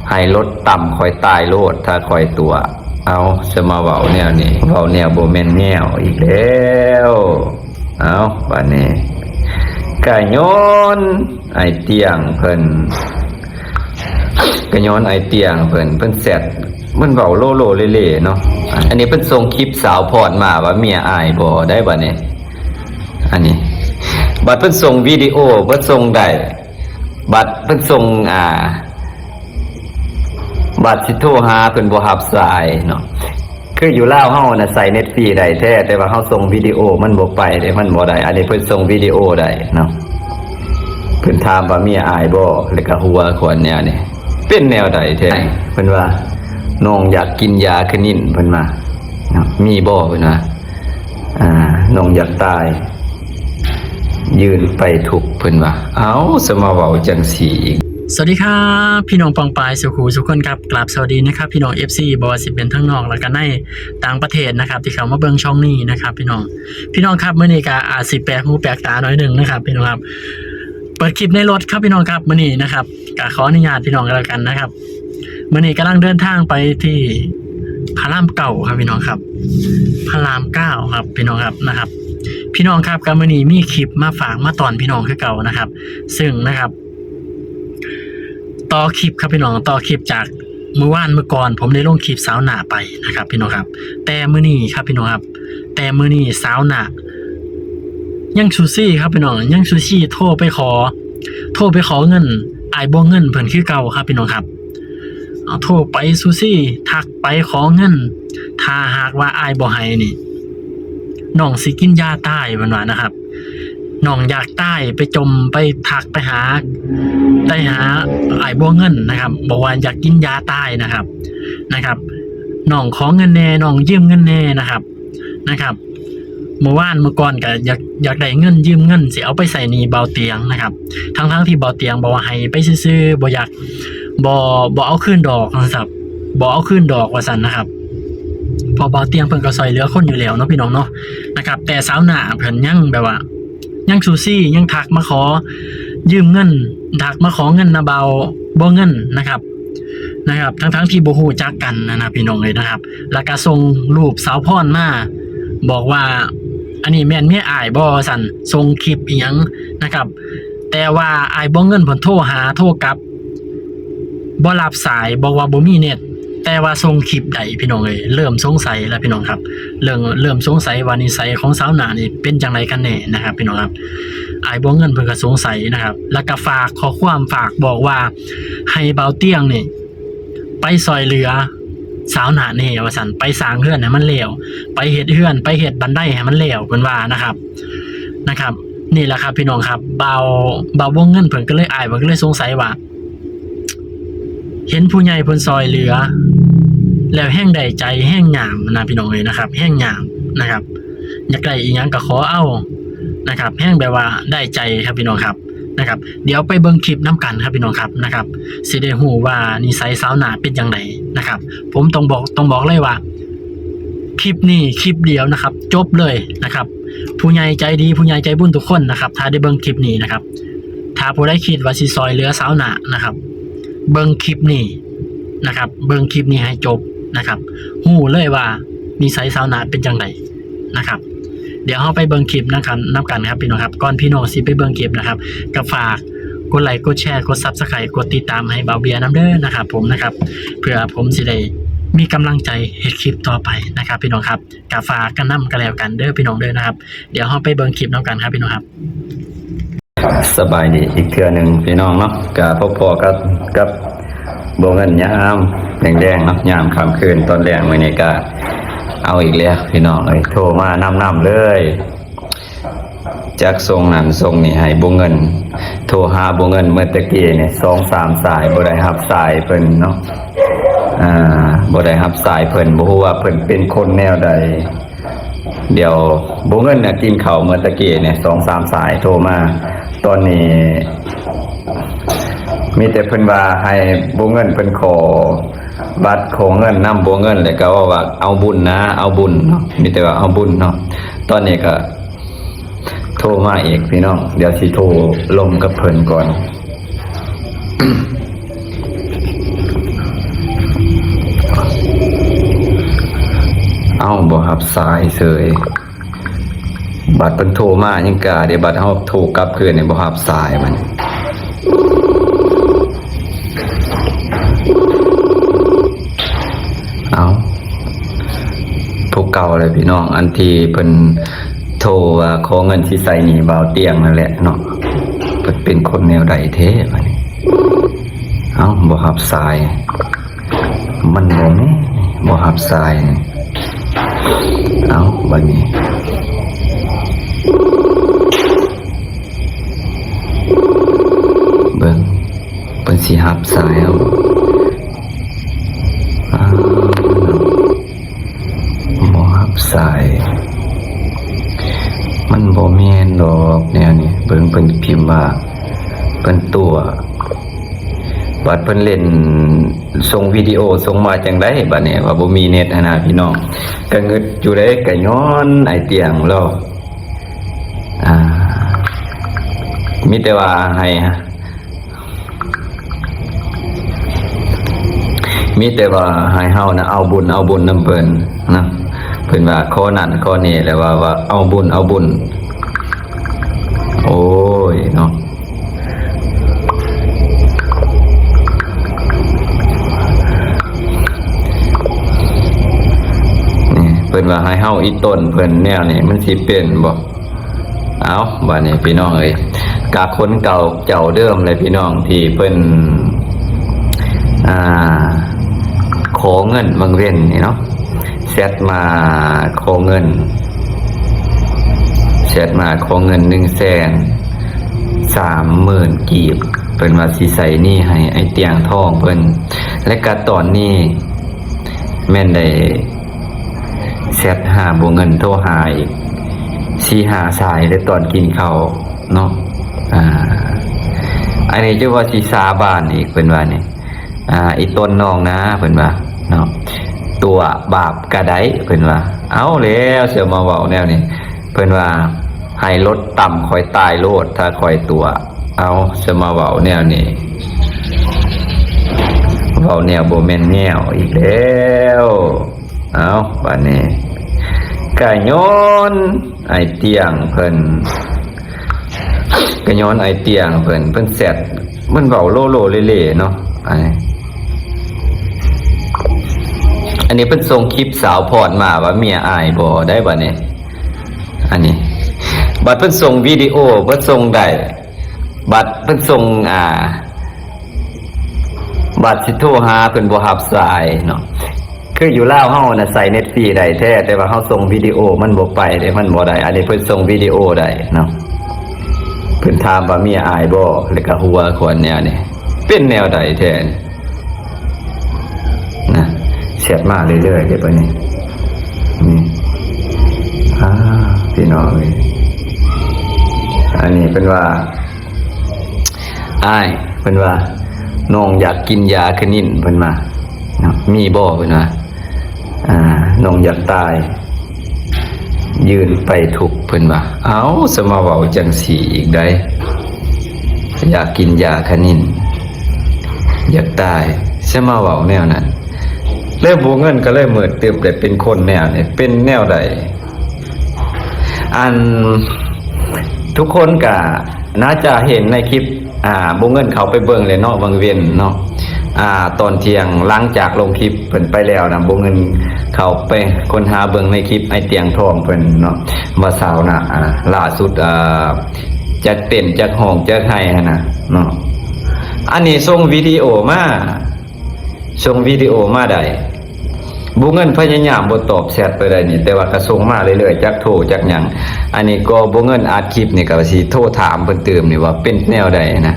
ໃຫ້ລົດຕຳຂ້ອຍຕາຍໂລດ ຖ້າຂ້ອຍຕົວະ. ເອົາ ສະມາເວົ້າແນວນີ້ ເວົ້າແນວບໍ່ແມ່ນແນວອີກແລ້ວ. ເອົາ ບາດນີ້ກະຍ້ອນອ້າຍຕຽງເພິ່ນ ກະຍ້ອນອ້າຍຕຽງເພິ່ນ ເພິ່ນແຊັດ ເພິ່ນເວົ້າໂລໂລເລເລເນາະ. ອັນນີ້ເພິ່ນສົ່ງຄລິບສາວພອນມາວ່າເມຍອາຍບໍ່ໄດ້ບາດນີ້. ອັນນີ້ ບັດເພິ່ນສົ່ງວິດີໂອ ເພິ່ນສົ່ງໄດ້ ບັດເພິ່ນສົ່ງ ອ່າ ບັດຊິໂທຫາເພິ່ນບໍ່ຮັບສາຍເນາະ. ຄືຢູ່ລາວເຮົານະໃຊ້ເນັດຟຣີໄດ້ແທ້ ແຕ່ວ່າເຮົາສົ່ງວິດີໂອມັນບໍ່ໄປເດ້ ມັນບໍ່ໄດ້. ອັນນີ້ເພິ່ນສົ່ງວິດີໂອໄດ້ເນາະ. ເພິ່ນຖາມວ່າເມຍອາຍບໍ່ ແລ້ວກະຫົວຂວັນແນວນີ້ ເປັນແນວໃດແທ້? ເພິ່ນວ່າ ນ້ອງຢາກກິນຢາຄະນິນ ເພິ່ນວ່າເນາະ. ມີບໍ່ ເພິ່ນວ່າ ອ່າ ນ້ອງຢາກຕາຍ ຢືນໄປທຸກ ເພິ່ນວ່າ. ເອົ້າ ສະມາເວົ້າຈັ່ງຊີ້ອີກ. ສະຫວັດດີຄັບ ພີ່ນ້ອງປ້ອງປາຍສູ່ຄູ່ສູ່ຄົນຄັບ. ກາບສະຫວັດດີນະຄັບ ພີ່ນ້ອງເອັຟຊີ ບໍ່ວ່າຊິເປັນທັງນອກ ແລ້ວກະໃນຕ່າງປະເທດນະຄັບ ທີ່ເຂົ້າມາເບິ່ງຊ່ອງນີ້ນະຄັບ ພີ່ນ້ອງ. ພີ່ນ້ອງຄັບ ມື້ນີ້ກະອາດຊິແປກຫູແປກຕາໜ້ອຍໜຶ່ງນະຄັບ ພີ່ນ້ອງຄັບ. ເປີດຄລິບໃນລົດຄັບ ພີ່ນ້ອງຄັບ ມື້ນີ້ນະຄັບ. ກະຂໍອະນຸຍາດພີ່ນ້ອງກະແລ້ວກັນນະຄັບ. ມື້ນີ້ກຳລັງເດີນທາງໄປທີ່ພະລາມເກົ້າຄັບ ພີ່ນ້ອງຄັບ ພະລາມເກົ້າຄັບ ພີ່ນ້ອງຄັບ ນະຄັບ. ພີ່ນ້ອງຄັບ ກະມື້ນີ້ມີຄລິບມາຝາກມາຕ້ອນພີ່ນ້ອງຄືເກົ່ານະຄັບ. ເຊິ່ງນະຄັບ ຕໍ່ຄລິບຄັບ ພີ່ນ້ອງ ຕໍ່ຄລິບຈາກມື້ວານມື້ກ່ອນ ຜົມໄດ້ລົງຄລິບສາວໜ້າໄປນະຄັບ ພີ່ນ້ອງຄັບ. ແຕ່ມື້ນີ້ຄັບ ພີ່ນ້ອງຄັບ ແຕ່ມື້ນີ້ສາວໜ້າຍັງຊູຊີຄັບ ພີ່ນ້ອງ ຍັງຊູຊີ ໂທໄປຂໍ ໂທໄປຂໍເງິນອ້າຍບົວເງິນເພິ່ນຄືເກົ່າຄັບ ພີ່ນ້ອງຄັບ. ໂທໄປຊູຊີ ທັກໄປຂໍເງິນ ຖ້າຫາກວ່າອ້າຍບໍ່ໃຫ້ນີ້ ນ້ອງຊິກິນຢາຕາຍ ເພິ່ນວ່ານະຄັບ. ນ້ອງຢາກຕາຍ ໄປຈົ່ມ ໄປທັກໄປຫາ ໄປຫາອ້າຍບົວເງິນນະຄັບ ບອກວ່າຢາກກິນຢາຕາຍນະຄັບ ນະຄັບ. ນ້ອງຂໍເງິນແດ່ ນ້ອງຢືມເງິນແດ່ນະຄັບ ນະຄັບ. ມື້ວານມື້ກ່ອນກະຢາກ ຢາກໄດ້ເງິນ ຢືມເງິນ ຊິເອົາໄປໃຊ້ໜີ້ບ່າວຕຽງນະຄັບ ທັງໆທີ່ບ່າວຕຽງບອກວ່າໃຫ້ໄປຊື່ໆ ບໍ່ຢາກ ບໍ່ ບໍ່ເອົາຄືນດອກນະຄັບ ບໍ່ເອົາຄືນດອກວ່າຊັ້ນນະຄັບ. ເພາະບ່າວຕຽງເພິ່ນກະຊ່ອຍເຫຼືອຄົນຢູ່ແລ້ວເນາະ ພີ່ນ້ອງເນາະ ນະຄັບ. ແຕ່ສາວໜ້າເພິ່ນຍັງແບບວ່າ ຍັງຊູຊີ ຍັງທັກມາຂໍຢືມເງິນ ທັກມາຂໍເງິນນະບ່າວບົວເງິນນະຄັບ ນະຄັບ ທັງໆທີ່ບໍ່ຮູ້ຈັກກັນນະນະ ພີ່ນ້ອງເອີຍນະຄັບ. ແລ້ວກະສົ່ງຮູບສາວພອນມາ ບອກວ່າ ອັນນີ້ແມ່ນເມຍອ້າຍບໍ່ ວ່າຊັ້ນ ສົ່ງຄລິບອີ່ຫຍັງນະຄັບ. ແຕ່ວ່າອ້າຍບົວເງິນເພິ່ນໂທຫາ ໂທກັບ ບໍ່ຮັບສາຍ ບອກວ່າບໍ່ມີເນັດ ແຕ່ວ່າສົ່ງຄລິບໄດ້ ພີ່ນ້ອງເອີຍ. ເລີ່ມສົງໄສແລ້ວ ພີ່ນ້ອງຄັບ ເລີ່ມ ເລີ່ມສົງໄສວ່ານິໄສຂອງສາວໜ້ານີ້ເປັນຈັ່ງໃດກັນແນ່ນະຄັບ ພີ່ນ້ອງຄັບ. ອ້າຍບົວເງິນເພິ່ນກະສົງໄສນະຄັບ ແລ້ວກະຝາກຂໍ້ຄວາມ ຝາກບອກວ່າໃຫ້ບ່າວຕຽງນີ້ ໄປຊ່ອຍເຫຼືອສາວໜ້າແດ່ວ່າຊັ້ນ ໄປສ້າງເຮືອນໃຫ້ມັນແລ້ວ ໄປເຮັດເຮືອນ ໄປເຮັດບັນໄດໃຫ້ມັນແລ້ວ ເພິ່ນວ່ານະຄັບ ນະຄັບ. ນີ້ແຫຼະຄັບ ພີ່ນ້ອງຄັບ ບ່າວ ບ່າວບົວເງິນເພິ່ນກະເລີຍ ອ້າຍເພິ່ນກະເລີຍສົງໄສວ່າ ເຫັນຜູ້ໃຫຍ່ເພິ່ນຊ່ອຍເຫຼືອ ແລ້ວແຮງໄດ້ໃຈ ແຮງຍາມນະ ພີ່ນ້ອງເອີຍນະຄັບ ແຮງຍາມນະຄັບ. ຢາກໄດ້ອີ່ຫຍັງກະຂໍເອົານະຄັບ ແຮງແບບວ່າໄດ້ໃຈຄັບ ພີ່ນ້ອງຄັບ ນະຄັບ. ດຽວໄປເບິ່ງຄລິບນຳກັນຄັບ ພີ່ນ້ອງຄັບ ນະຄັບ ຊິໄດ້ຮູ້ວ່ານິໄສສາວໜ້າເປັນຈັ່ງໃດນະຄັບ. ຜົມຕ້ອງບອກ ຕ້ອງບອກເລີຍວ່າ ຄລິບນີ້ຄລິບດຽວນະຄັບ ຈົບເລີຍນະຄັບ. ຜູ້ໃຫຍ່ໃຈດີ ຜູ້ໃຫຍ່ໃຈບຸນທຸກຄົນນະຄັບ ຖ້າໄດ້ເບິ່ງຄລິບນີ້ນະຄັບ ຖ້າຜູ້ໃດຄິດວ່າຊິຊ່ອຍເຫຼືອສາວໜ້ານະຄັບ ເບິ່ງຄລິບນີ້ນະຄັບ ເບິ່ງຄລິບນີ້ໃຫ້ຈົບນະຄັບ ຮູ້ເລີຍວ່ານິໄສສາວໜ້າເປັນຈັ່ງໃດ ນະຄັບ. ດຽວເຮົາໄປເບິ່ງຄລິບນຳກັນ ນຳກັນຄັບ ພີ່ນ້ອງຄັບ. ກ່ອນພີ່ນ້ອງຊິໄປເບິ່ງຄລິບນະຄັບ ກະຝາກກົດໄລ ກົດແຊ ກົດ Subscribe ກົດຕິດຕາມໃຫ້ບ່າວເບຍນຳເດີນະຄັບ ຜົມນະຄັບ ເພື່ອຜົມຊິໄດ້ມີກຳລັງໃຈເຮັດຄລິບຕໍ່ໄປນະຄັບ ພີ່ນ້ອງຄັບ. ກະຝາກກັນນຳກະແລ້ວກັນເດີ ພີ່ນ້ອງເດີນະຄັບ. ດຽວເຮົາໄປເບິ່ງຄລິບນຳກັນຄັບ ພີ່ນ້ອງຄັບ. ສະບາຍດີອີກເທື່ອໜຶ່ງພີ່ນ້ອງເນາະ ກະພົບພໍ້ກັບ ກັບບົວເງິນຍາມແລງໆເນາະ ຍາມຄ່ຳຄືນຕອນແລງ. ມື້ນີ້ກະເອົາອີກແລ້ວພີ່ນ້ອງເອີຍ ໂທມານຳໆເລີຍ ຈັກສົ່ງນັ້ນສົ່ງນີ້ໃຫ້ບົວເງິນ ໂທຫາບົວເງິນເມື່ອຕະກີ້ນີ້ສອງສາມສາຍ ບໍ່ໄດ້ຮັບສາຍເພິ່ນເນາະ ອ່າ ບໍ່ໄດ້ຮັບສາຍເພິ່ນ ບໍ່ຮູ້ວ່າເພິ່ນເປັນຄົນແນວໃດ. ດຽວບົວເງິນນະກິນເຂົ້າເມື່ອຕະກີ້ນີ້ສອງສາມສາຍໂທມາ ຕອນນີ້ມີແຕ່ເພິ່ນວ່າໃຫ້ບົວເງິນເພິ່ນຂໍບັດຂໍເງິນນຳບົວເງິນ ແລ້ວກະເວົ້າວ່າເອົາບຸນນະ ເອົາບຸນເນາະ ມີແຕ່ວ່າເອົາບຸນເນາະ. ຕອນນີ້ກະໂທມາອີກພີ່ນ້ອງ ດຽວຊິໂທລົມກັບເພິ່ນກ່ອນ. ສາຍເສີຍ. ບັດເພິ່ນໂທມາຍັງກ້າເດ້, ບັດເຮົາໂທກັບຄືນນີ້ບໍ່ຮັບສາຍມັນ. ເອົ້າ ຜູ້ເກົ່າແຫຼະພີ່ນ້ອງ, ອັນທີ່ເພິ່ນໂທວ່າຂໍເງິນຊິໃຊ້ໜີ້ບ່າວຕຽງນັ້ນແຫຼະເນາະ. ເພິ່ນເປັນຄົນແນວໃດແທ້ບັດນີ້? ເອົ້າ ບໍ່ຮັບສາຍ. ມັນບໍ່ແມ່ນ ບໍ່ຮັບສາຍນີ້. ເອົ້າ ບັດນີ້ ເບິ່ງ ເພິ່ນຊິຮັບສາຍເຮົາ. ອ້າວ ບໍ່ຮັບສາຍ. ມັນບໍ່ແມ່ນດອກແນວນີ້. ເບິ່ງ ເພິ່ນພິມວ່າ ເພິ່ນຕົວະ. ບັດເພິ່ນຫຼິ້ນ ສົ່ງວິດີໂອສົ່ງມາຈັ່ງໃດບັດນີ້ ວ່າບໍ່ມີເນັດຫັ້ນນະພີ່ນ້ອງ. ກະງຶດຢູ່ເດ້ ກະຍ້ອນອ້າຍຕຽງລາວ. ອ່າ ມີແຕ່ວ່າໃຫ້ ມີແຕ່ວ່າໃຫ້ເຮົານະເອົາບຸນເອົາບຸນນຳເພິ່ນນະ. ເພິ່ນວ່າຂໍນັ້ນຂໍນີ້ ແລ້ວວ່າ ວ່າເອົາບຸນເອົາບຸນ. ໂອ້ຍເນາະ. ນີ້ເພິ່ນວ່າໃຫ້ເຮົາອີ່ຕົນເພິ່ນແນວນີ້ ມັນຊິເປັນບໍ່? ເອົ້າ ບາດນີ້ພີ່ນ້ອງເອີຍ ກະຄົນເກົ່າເຈົ້າເດີມແຫຼະພີ່ນ້ອງ ທີ່ເພິ່ນ ອ່າ ຂໍເງິນບາງເວັນນີ້ເນາະ. ແຊັດມາຂໍເງິນ ແຊັດມາຂໍເງິນໜຶ່ງແສນສາມໝື່ນກີບ ເພິ່ນວ່າຊິໃຊ້ໜີ້ໃຫ້ໄອ້ຕຽງທອງເພິ່ນ. ແລະກະຕອນນີ້ແມ່ນໄດ້ແຊັດຫາບໍ່ເງິນ ໂທຫາອີກສີ່ຫ້າສາຍ ແລະຕອນກິນເຂົ້າເນາະ. ອ່າ ອັນນີ້ຈະວ່າຊິສາບານອີກ ເພິ່ນວ່ານີ້. ອ່າ ອີ່ຕົນນ້ອງນາ ເພິ່ນວ່າເນາະ ຕົວະບາບກະໄດ້ ເພິ່ນວ່າ. ເອົາແລ້ວ ເຊື່ອມາເວົ້າແນວນີ້ ເພິ່ນວ່າ ໃຫ້ລົດຕ່ຳຂ້ອຍຕາຍໂລດ ຖ້າຂ້ອຍຕົວະ. ເອົາ ເຊື່ອມາເວົ້າແນວນີ້ ເວົ້າແນວບໍ່ແມ່ນແນວອີກແລ້ວ. ເອົາ ບາດນີ້ກະຍ້ອນອ້າຍຕຽງເພິ່ນ ກະຍ້ອນອ້າຍຕຽງເພິ່ນ ເພິ່ນແຊັດ ມັນເວົ້າໂລໂລເລເລເນາະ. ອັນນີ້ ອັນນີ້ເພິ່ນສົ່ງຄລິບສາວພອນມາວ່າເມຍອາຍບໍ່ໄດ້ບັດນີ້. ອັນນີ້ ບັດເພິ່ນສົ່ງວິດີໂອ ເພິ່ນສົ່ງໄດ້ ບັດເພິ່ນສົ່ງ ອ່າ ບັດຊິໂທຫາເພິ່ນບໍ່ຮັບສາຍເນາະ. ຄືຢູ່ລາວເຮົານະໃຊ້ເນັດຟຣີໄດ້ແທ້ ແຕ່ວ່າເຮົາສົ່ງວິດີໂອມັນບໍ່ໄປເດ້ ມັນບໍ່ໄດ້. ອັນນີ້ເພິ່ນສົ່ງວິດີໂອໄດ້ເນາະ. ເພິ່ນຖາມວ່າເມຍອາຍບໍ່ ແລ້ວກະຫົວຂວັນແນວນີ້ ເປັນແນວໃດແທ້ນະ. ແຊັດມາເລື້ອຍໆເດ້ບັດນີ້. ນີ້ ອ່າ ພີ່ນ້ອງເອີຍ ອັນນີ້ເພິ່ນວ່າ ອ້າຍ ເພິ່ນວ່າ ນ້ອງຢາກກິນຢາຂະນິນ ເພິ່ນວ່າເນາະ. ມີບໍ່ ເພິ່ນວ່າ ອ່າ ນ້ອງຢາກຕາຍ ຢືນໄປທຸກ ເພິ່ນວ່າ. ເອົ້າ ສະມາເວົ້າຈັ່ງຊີ້ອີກໄດ໋ ຢາກກິນຢາຂະນິນ ຢາກຕາຍ ສະມາເວົ້າແນວນັ້ນ. ແລ້ວບໍ່ເງິນກໍເລີຍມືດຕຶບ ໄດ້ເປັນຄົນແນວນີ້ ເປັນແນວໃດ? ອັນ ທຸກຄົນກະໜ້າຈະເຫັນໃນຄລິບ ອ່າ ບໍ່ເງິນເຂົ້າໄປເບິ່ງແລ້ວເນາະ ບາງເວັນເນາະ. ອ່າ ຕອນທ່ຽງຫຼັງຈາກລົງຄລິບເພິ່ນໄປແລ້ວນະ ບໍ່ເງິນເຂົ້າໄປຄົ້ນຫາເບິ່ງໃນຄລິບໄອ້ຕຽງທອງເພິ່ນເນາະ ວ່າສາວນະ ອ່າ ລ່າສຸດ ອ່າ ຈັກເຕັ້ນ ຈັກຮ້ອງ ຈັກໄຫ້ຫັ້ນນະເນາະ. ອັນນີ້ສົ່ງວິດີໂອມາ ສົ່ງວິດີໂອມາໄດ້ ບໍ່ເງິນພະຍາຍາມບໍ່ຕອບແຊັດໄປໄດ້ນີ້ ແຕ່ວ່າກະສົ່ງມາເລື້ອຍໆ ຈັກໂທຈັກຫຍັງ. ອັນນີ້ກໍບໍ່ເງິນອັດຄລິບນີ້ ກະວ່າຊິໂທຖາມເພິ່ນຕື່ມນີ້ວ່າເປັນແນວໃດນະ.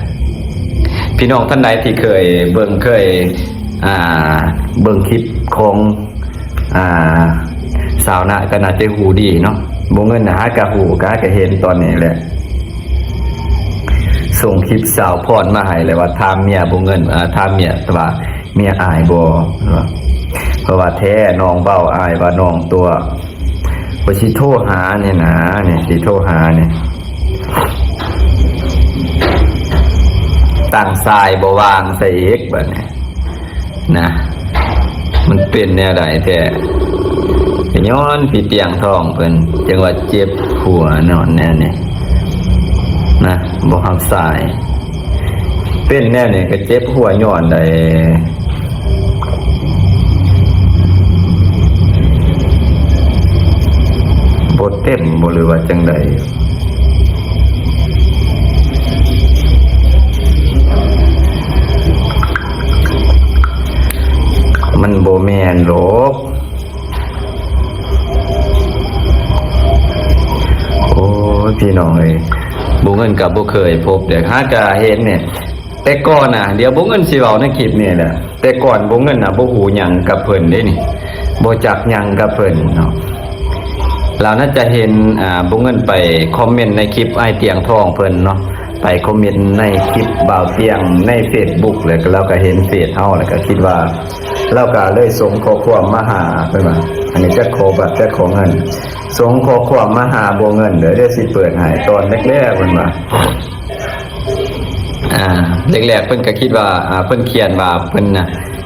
ພີ່ນ້ອງທ່ານໃດທີ່ເຄີຍເບິ່ງ ເຄີຍ ອ່າ ເບິ່ງຄລິບຂອງ ອ່າ ສາວນະກໍໜ້າຈະຮູ້ດີເນາະ. ບໍ່ເງິນນະຫາກະຮູ້ ກະຫາກະເຫັນຕອນນີ້ແຫຼະ. ສົ່ງຄລິບສາວພອນມາໃຫ້ແລ້ວວ່າຖາມເມຍບໍ່ເງິນ ອ່າ ຖາມເມຍວ່າເມຍອາຍບໍ່ ເພາະວ່າແທ້ນ້ອງເວົ້າ ອາຍວ່ານ້ອງຕົວະ. ຂ້ອຍຊິໂທຫານີ້ນະ ນີ້ຊິໂທຫານີ້ ຕັ້ງສາຍບໍ່ວາງໃສ່ອີກບັດນີ້. ນະ ມັນເປັນແນວໃດແທ້ ເປັ ຍ້ອນພີ່ຕຽງທອງເພິ່ນ ຈັ່ງວ່າເຈັບຫົວຍ້ອນແນວນີ້ນະ ບໍ່ຮັບສາຍ. ເປັນແນວນີ້ກໍເຈັບຫົວຍ້ອນໃດ ບໍ່ເຕັມບໍ່ ຫຼືວ່າຈັ່ງໃດ? ມັນບໍ່ແມ່ນດອກ. ໂອ້ຍ ພີ່ນ້ອງເອີຍ ບົວເງິນກໍບໍ່ເຄີຍພົບເດ້ ຫາກະເຫັນນີ້ ແຕ່ກ່ອນນະ ດຽວບົວເງິນຊິເວົ້າໃນຄລິບນີ້ແຫຼະ ແຕ່ກ່ອນບົວເງິນນະ ບໍ່ຮູ້ຫຍັງກັບເພິ່ນເດ້ນີ້ ບໍ່ຈັກຫຍັງກັບເພິ່ນເນາະ. ລາວໜ້າຈະເຫັນ ອ່າ ບົວເງິນໄປຄອມເມັນໃນຄລິບອ້າຍຕຽງທອງເພິ່ນເນາະ ໄປຄອມເມັນໃນຄລິບບ່າວຕຽງໃນເຟສບຸກ ແລ້ວກໍລາວກໍເຫັນເຟສເຮົາ ແລ້ວກໍຄິດວ່າ ລາວກໍເລີຍສົ່ງຂໍ້ຄວາມມາຫາເພິ່ນວ່າ ອັນນີ້ຈັກຂໍບັດຈັກຂໍເງິນ ສົ່ງຂໍ້ຄວາມມາຫາບົວເງິນເດີ ດຽວຊິເປີດໃຫ້ຕອນແລກໆ ເພິ່ນວ່າ ອ່າ ແລກໆ ເພິ່ນກໍຄິດວ່າ ອ່າ ເພິ່ນຂຽນວ່າເພິ່ນນະ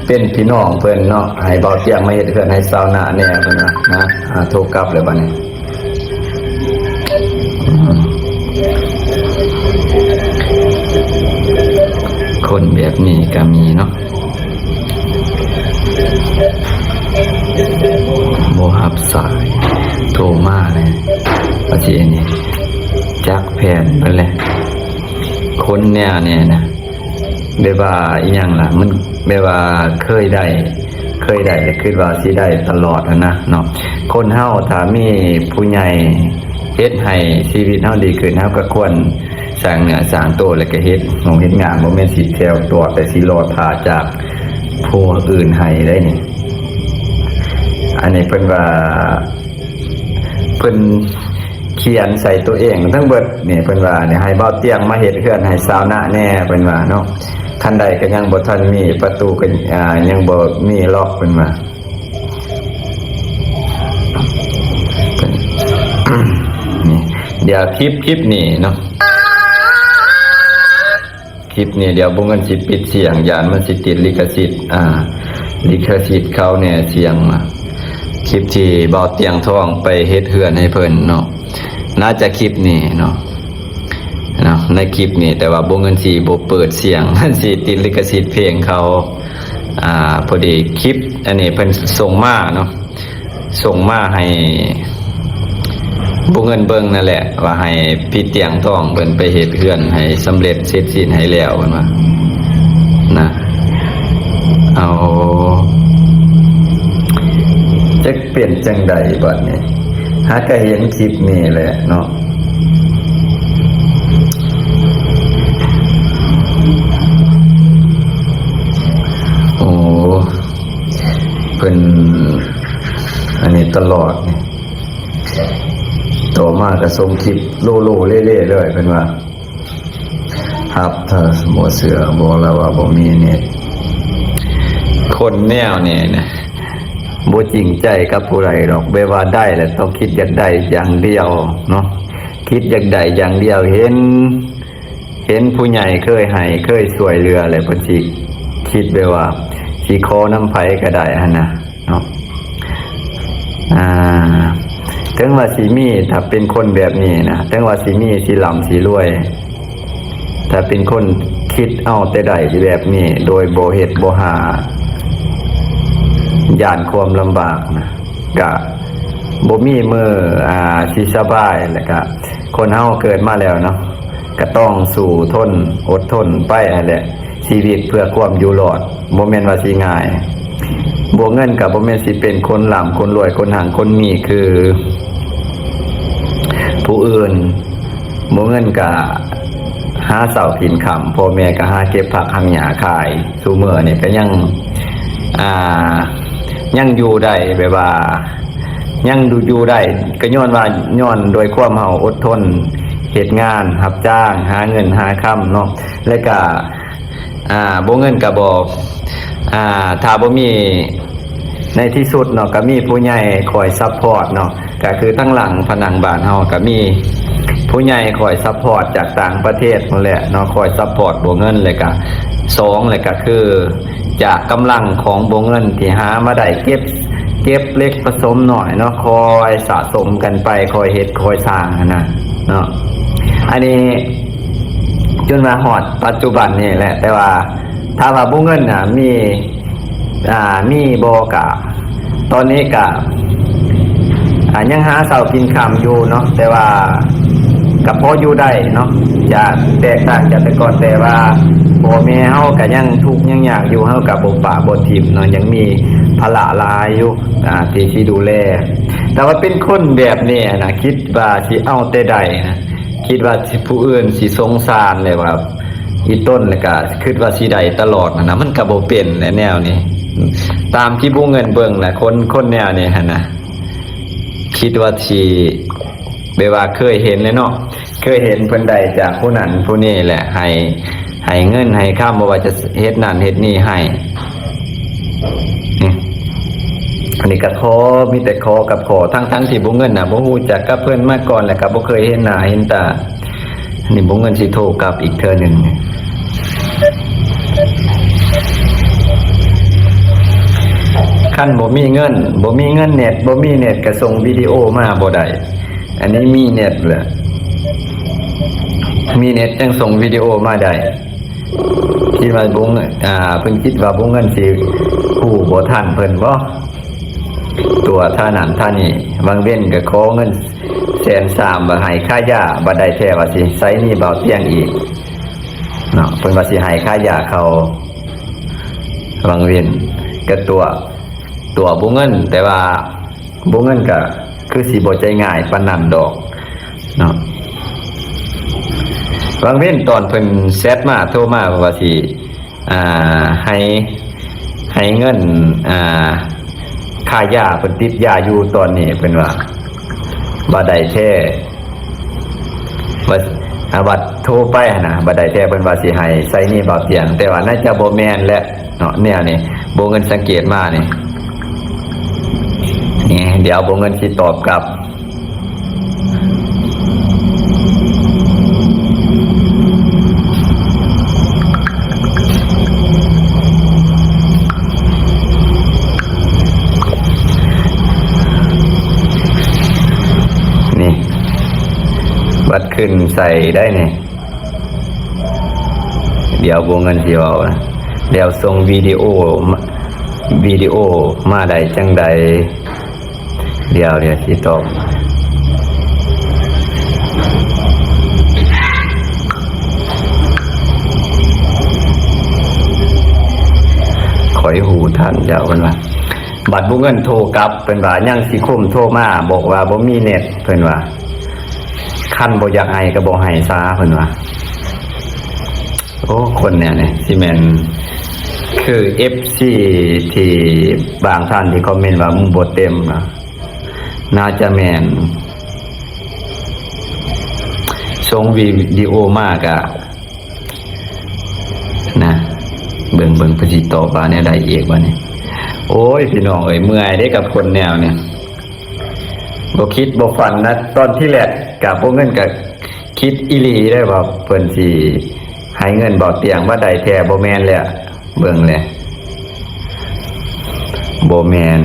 ເປັນພີ່ນ້ອງເພິ່ນເນາະ ໃຫ້ບ່າວຕຽງມາເຮັດເຮືອນໃຫ້ຊາວນາແດ່ເພິ່ນວ່ານະ. ອ່າ ໂທກັບແລ້ວບັດນີ້ ຄົນແບບນີ້ກໍມີເນາະ ບໍ່ຮັບສາຍ ໂທມາແລ້ວ ວ່າຊິອັນນີ້ ຈັກແຜນເບິດແຫຼະ ຄົນແນວນີ້ນະ. ແບບວ່າອີ່ຫຍັງລະ ມັນແບບວ່າເຄີຍໄດ້ ເຄີຍໄດ້ ແລະ ຄິດວ່າຊິໄດ້ຕະຫຼອດຫັ້ນນະເນາະ. ຄົນເຮົາຖ້າມີຜູ້ໃຫຍ່ເຮັດໃຫ້ຊີວິດເຮົາດີຂຶ້ນ ເຮົາກໍຄວນສ້າງເນື້ອສ້າງໂຕ ແລ້ວກໍເຮັດໂຮງເຮັດງານ ບໍ່ແມ່ນຊິແຖວຕົວະ ແຕ່ຊິລໍຖ້າຈາກຜູ້ອື່ນໃຫ້ໄດ໋ນີ້. ອັນນີ້ເພິ່ນວ່າ ເພິ່ນຂຽນໃສ່ຕົວເອງທັງເບິດນີ້ ເພິ່ນວ່ານີ້ ໃຫ້ບ່າວຕຽງມາເຮັດເຮືອນໃຫ້ຊາວນາແດ່ ເພິ່ນວ່າເນາະ. ຄັນໃດກໍຍັງບໍ່ທັນມີ ປະຕູກໍ ອ່າ ຍັງບໍ່ມີລັອກ ເພິ່ນວ່າ. ນີ້ ດຽວຄລິບ ຄລິບນີ້ເນາະ ຄລິບນີ້ດຽວບໍ່ເງິນຊິປິດສຽງ ຢ້ານມັນຊິຕິດລິຂະສິດ ອ່າ ລິຂະສິດເຂົາແດ່ສຽງ. ຄລິບທີ່ບ່າວຕຽງທອງໄປເຮັດເຮືອນໃຫ້ເພິ່ນເນາະ ໜ້າຈະຄລິບນີ້ເນາະ ເນາະ ໃນຄລິບນີ້ ແຕ່ວ່າບໍ່ເງິນຊິບໍ່ເປີດສຽງ ມັນຊິຕິດລິຂະສິດເພງເຂົາ. ອ່າ ພໍດີຄລິບອັນນີ້ເພິ່ນສົ່ງມາເນາະ ສົ່ງມາໃຫ້ບໍ່ເງິນເບິ່ງນັ້ນແຫຼະ ວ່າໃຫ້ພີ່ຕຽງທອງເພິ່ນໄປເຮັດເຮືອນໃຫ້ສຳເລັດເສັດສິ້ນໃຫ້ແລ້ວ ເພິ່ນວ່ານະ. ເອົາ ຈັກເປັນຈັ່ງໃດບັດນີ້ ຫາກະເຫັນຄລິບນີ້ແຫຼະເນາະ. ໂອ້ ເພິ່ນອັນນີ້ຕະຫຼອດນີ້ ຕໍ່ມາກໍສົ່ງຄລິບໂລໂລເລເລເລີຍ ເພິ່ນວ່າ ຮັບ ຖ້າບໍ່ເຊື່ອ ບອກແລ້ວວ່າບໍ່ມີເນັດ. ຄົນແນວນີ້ນະ ບໍ່ຈິງໃຈກັບຜູ້ໃດດອກ ແບບວ່າໄດ້ແລ້ວຕ້ອງຄິດຢາກໄດ້ຢ່າງດຽວເນາະ ຄິດຢາກໄດ້ຢ່າງດຽວ ເຫັນ ເຫັນຜູ້ໃຫຍ່ເຄີຍໃຫ້ ເຄີຍຊ່ວຍເຫຼືອ ແລ້ວເພິ່ນຊິຄິດແບບວ່າຊິຂໍນຳໃຜກໍໄດ້ຫັ້ນນະເນາະ. ອ່າ ເຖິງວ່າຊິມີ ຖ້າເປັນຄົນແບບນີ້ນະ ເຖິງວ່າຊິມີ ຊິລ່ຳ ຊິລວຍ ຖ້າເປັນຄົນຄິດເອົາແຕ່ໄດ້ແບບນີ້ ໂດຍບໍ່ເຮັດບໍ່ຫາ ຢ້ານຄວາມລຳບາກນະ ກະບໍ່ມີມື້ ອ່າ ຊິສະບາຍ. ແລ້ວກະຄົນເຮົາເກີດມາແລ້ວເນາະ ກະຕ້ອງສູ້ທົນ ອົດທົນໄປຫັ້ນແຫຼະ ຊີວິດເພື່ອຄວາມຢູ່ລອດ ບໍ່ແມ່ນວ່າຊິງ່າຍ. ບໍ່ເງິນກະບໍ່ແມ່ນຊິເປັນຄົນລ່ຳ ຄົນລວຍ ຄົນຮັ່ງ ຄົນມີຄືຜູ້ອື່ນ. ບໍ່ເງິນກະຫາເຊົ້າກິນຄ່ຳ ພໍ່ແມ່ກະຫາເກັບຜັກຫັກຫຍ້າຂາຍ. ຊຸມື້ນີ້ກະຍັງ ອ່າ ຍັງຢູ່ໄດ້ ແບບວ່າຍັງຢູ່ ຢູ່ໄດ້ ກະຍ້ອນວ່າ ຍ້ອນດ້ວຍຄວາມເຮົາອົດທົນເຮັດງານຮັບຈ້າງ ຫາເງິນຫາຄຳເນາະ ແລະກະ ອ່າ ບໍ່ເງິນກະບໍ່ ອ່າ ຖ້າບໍ່ມີ ໃນທີ່ສຸດເນາະ ກະມີຜູ້ໃຫຍ່ຄອຍຊັບພອດເນາະ ກະຄືທາງຫຼັງຜະໜັງບ້ານເຮົາກະມີຜູ້ໃຫຍ່ຄອຍຊັບພອດຈາກຕ່າງປະເທດພຸ້ນແຫຼະເນາະ ຄອຍຊັບພອດບໍ່ເງິນ ແລະກະ ສອງ ແລະກະຄືຈາກກຳລັງຂອງບໍ່ເງິນທີ່ຫາມາໄດ້ ເກັບ ເກັບເລັກປະສົມນ້ອຍເນາະ ຄ່ອຍສະສົມກັນໄປ ຄ່ອຍເຮັດຄ່ອຍສ້າງຫັ້ນນະເນາະ. ອັນນີ້ຈົນມາຮອດປັດຈຸບັນນີ້ແຫຼະ ແຕ່ວ່າ ຖາມວ່າບໍ່ເງິນນະ ມີ ອ່າ ມີບໍ່ ກະ ຕອນນີ້ກະ ອ່າ ຍັງຫາເຊົ້າກິນຄ່ຳຢູ່ເນາະ ແຕ່ວ່າກະພໍຢູ່ໄດ້ເນາະ ຈາກ ແຕກຕ່າງຈາກແຕ່ກ່ອນ ແຕ່ວ່າພໍ່ແມ່ເຮົາກະຍັງທຸກຍັງຍາກຢູ່ ເຮົາກະບໍ່ປະບໍ່ຖິ້ມເນາະ ຍັງມີພາລະຫຼາຍຢູ່ ອ່າ ທີ່ຊິດູແລ. ແຕ່ວ່າເປັນຄົນແບບນີ້ນະ ຄິດວ່າຊິເອົາແຕ່ໄດ້ນະ ຄິດວ່າຊິ ຜູ້ອື່ນຊິສົງສານ ແລ້ວວ່າອີ່ຕົນ ແລ້ວກະຄິດວ່າຊິໄດ້ຕະຫຼອດຫັ້ນນະ ມັນກະບໍ່ເປັນແຫຼະແນວນີ້. ຕາມທີ່ບໍ່ເງິນເບິ່ງນະ ຄົນ ຄົນແນວນີ້ຫັ້ນນະ ຄິດວ່າຊິ ແບບວ່າເຄີຍເຫັນແຫຼະເນາະ ເຄີຍເຫັນເພິ່ນໄດ້ຈາກຜູ້ນັ້ນຜູ້ນີ້ແຫຼະ ໃຫ້ ໃຫ້ເງິນໃຫ້ຄຳ ບໍ່ວ່າຈະເຮັດນັ້ນເຮັດນີ້ໃຫ້. ນີ້ ອັນນີ້ກະຂໍ ມີແຕ່ຂໍກັບຂໍ ທັງໆທີ່ບໍ່ເງິນນະ ບໍ່ຮູ້ຈັກກັບເພິ່ນມາກ່ອນ ແລ້ວກະບໍ່ເຄີຍເຫັນໜ້າເຫັນຕາ. ນີ້ບໍ່ເງິນຊິໂທກັບອີກເທື່ອໜຶ່ງ. ຄັນບໍ່ມີເງິນ ບໍ່ມີເງິນເນັດ ບໍ່ມີເນັດກະສົ່ງວິດີໂອມາບໍ່ໄດ້. ອັນນີ້ມີເນັດແຫຼະ ມີເນັດຈັ່ງສົ່ງວິດີໂອມາໄດ້. ຄິດວ່າບໍ່ເງິນ ອ່າ ເພິ່ນຄິດວ່າບໍ່ເງິນຊິຮູ້ບໍ່ທັນເພິ່ນບໍ່? ຕົວະທ່ານັ້ນທ່ານີ້ ບາງເວັນກະຂໍເງິນແສນສາມ ວ່າໃຫ້ຄ່າຢາ ບາດໃດແທ້ວ່າຊິໃຊ້ໜີ້ບ່າວຕຽງອີກເນາະ. ເພິ່ນວ່າຊິໃຫ້ຄ່າຢາເຂົາ ບາງເວັນກະຕົວະ ຕົວະບໍ່ເງິນ ແຕ່ວ່າ ບໍ່ເງິນກະຄືຊິບໍ່ໃຈງ່າຍປານນັ້ນດອກເນາະ. ບາງເວັນຕອນເພິ່ນແຊັດມາ ໂທມາ ເພິ່ນວ່າຊິ ອ່າ ໃຫ້ ໃຫ້ເງິນ ອ່າ ຄ່າຢາ ເພິ່ນຕິດຢາຢູ່ຕອນນີ້ ເພິ່ນວ່າ ບາດໃດແທ້ ວ່າ ອ່າ ບາດໂທໄປຫັ້ນນະ ບາດໃດແທ້ເພິ່ນວ່າຊິໃຫ້ໃຊ້ໜີ້ບ່າວຕຽງ ແຕ່ວ່າໜ້າຈະບໍ່ແມ່ນແຫຼະເນາະ ແນວນີ້ ບໍ່ເງິນສັງເກດມານີ້. ນີ້ ດຽວບໍ່ເງິນຊິຕອບກັບ. ນີ້ ບັດຂຶ້ນໃສ່ໄດ້ນີ້. ດຽວບໍ່ເງິນຊິເວົ້ານະ ແລ້ວສົ່ງວິດີໂອ ມາ ວິດີໂອມາໄດ້ຈັ່ງໃດ? ດຽວ ດຽວຊິຕອບ. ຂ້ອຍຮູ້ທັນເຈົ້າ ເພິ່ນວ່າ. ບັດບໍ່ເງິນໂທກັບ ເພິ່ນວ່າຍັງຊິຄົມໂທມາ ບອກວ່າບໍ່ມີເນັດ ເພິ່ນວ່າ. ຄັນບໍ່ຢາກໃຫ້ກະບໍ່ໃຫ້ຊາ ເພິ່ນວ່າ. ໂອ້ ຄົນແນວນີ້ຊິແມ່ນຄືເອັຟຊີທີ່ບາງທ່ານທີ່ຄອມເມັນວ່າ ບໍ່ເຕັມນະ ໜ້າຈະແມ່ນ. ສົ່ງວິດີໂອມາກະ ນະ ເບິ່ງ ເບິ່ງເພິ່ນຊິຕອບວ່າແນວໃດອີກບາດນີ້. ໂອ້ຍ ພີ່ນ້ອງເອີຍ ເມື່ອຍເດ້ກັບຄົນແນວນີ້ ບໍ່ຄິດບໍ່ຝັນນະ. ຕອນທີແລກກະບໍ່ເງິນກະຄິດອີ່ຫຼີເດ້ວ່າເພິ່ນຊິໃຫ້ເງິນບໍ່ຕຽງ ວ່າໄດ້ແທ້ບໍ່ແມ່ນແລ້ວ. ເບິ່ງແຫຼະ ບໍ່ແມ່ນ.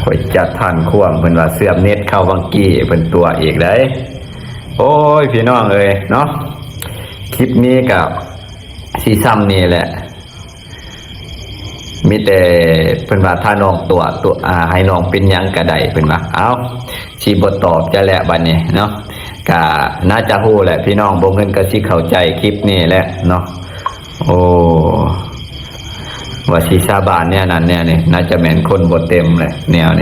ຂ້ອຍຈັດທັນຄວາມ ເພິ່ນວ່າເຊື່ອມເນັດເຂົ້າວັງກີ້ ເພິ່ນຕົວະອີກໄດ໋. ໂອ້ຍ ພີ່ນ້ອງເອີຍເນາະ ຄລິບນີ້ກະຊິຊ່ຳນີ້ແຫຼະ. ມີແຕ່ເພິ່ນວ່າຖ້ານ້ອງຕົວະ ຕົວະ ອ່າ ໃຫ້ນ້ອງເປັນຫຍັງກະໄດ້ ເພິ່ນວ່າ. ເອົ້າ ຊິບໍ່ຕອບຈະແຫຼະບາດນີ້ເນາະ. ກະໜ້າຈະຮູ້ແຫຼະພີ່ນ້ອງ ບໍ່ເງິນກະຊິເຂົ້າໃຈຄລິບນີ້ແຫຼະເນາະ. ໂອ້ ວ່າຊິສາບານແນວນັ້ນແນວນີ້ ໜ້າຈະແມ່ນຄົນບໍ່ເຕັມແຫຼະແນວນີ້.